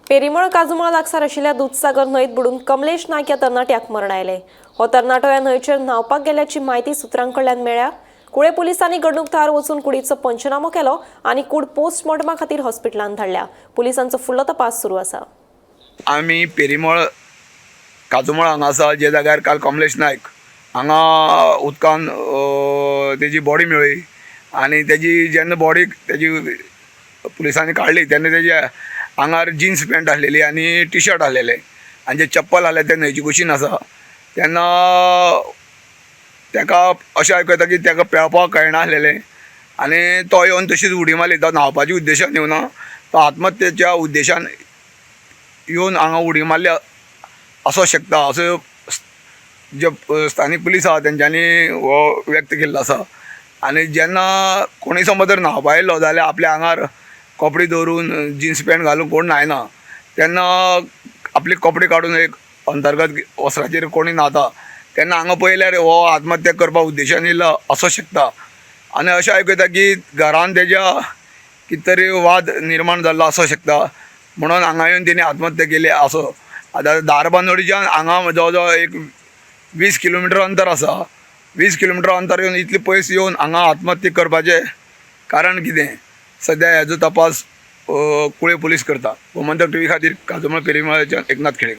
पेरिमळ काजुमळ लागसार आशिल्ल्या दुदसागर न्हंयत बुडून कमलेश नायक ह्या तरणाट्याक मरण आयलें. हो तरणाटो ह्या न्हंयचेर न्हांवपाक गेल्ल्याची म्हायती सुत्रां कडल्यान मेळ्ळ्या. कुळे पुलिसांनी घडणूक थळार वचून कुडीचो पंचनामो केलो आनी कूड पोस्टमॉर्टमा खातीर हॉस्पिटलांत धाडल्या. पुलिसांचो फुडलो तपास सुरू आसा. आमी पेरिमळ काजुमळ हांगा आसा, जे जाग्यार काल कमलेश नायक हांगा उदकान तेजी बॉडी मेळ्ळी आनी तेजी जेन्ना बॉडी तेजी पुलिसांनी काडली तेन्ना तेज्या आंगार जिन्स पॅन्ट आसलेली आनी टी शर्ट आसलेलें आनी जे चप्पल आसलें तें न्हंयचे कुशीन आसा. तेन्ना तेका अशें आयकूं येता की तेका पेंवपाक कळना आसलेलें आनी तो येवन तशीच उडी मारली. तो न्हांवपाच्या उद्देशान येवना, तो आत्महत्येच्या उद्देशान येवन हांगा उडी मारली आसूं शकता, असो जे स्थानीक पुलीस आहा तेंच्यांनी हो व्यक्त केल्लो आसा. आनी जेन्ना कोणूय समज जर न्हांवपा आयलो जाल्यार आपल्या आंगार कपडे दवरून जिन्स पॅन्ट घालून कोण न्हायना, तेन्ना आपले कपडे काडून एक अंतर्गत वस्त्राचेर कोणूय न्हाता. तेन्ना हांगा पळयल्यार हो आत्महत्या करपा उद्देशान येयल्लो आसूं शकता. आनी अशें आयकूं येता की घरान तेज्या कितें तरी वाद निर्माण जाल्लो आसूं शकता, म्हणून हांगा येवन तेणी आत्महत्या केली असो. आतां धारबांदोडच्यान हांगा जवळ जवळ एक 20 किलोमिटर अंतर आसा. 20 किलोमिटर अंतर येवन इतले पयस येवन हांगा आत्महत्या करपाचें कारण कितें, सद्या हेजो तपास कुळे पुलीस करता. गोमंतक टीव्ही खातीर काजुमळ पेरिमळच्यान एकनाथ खेडेकर.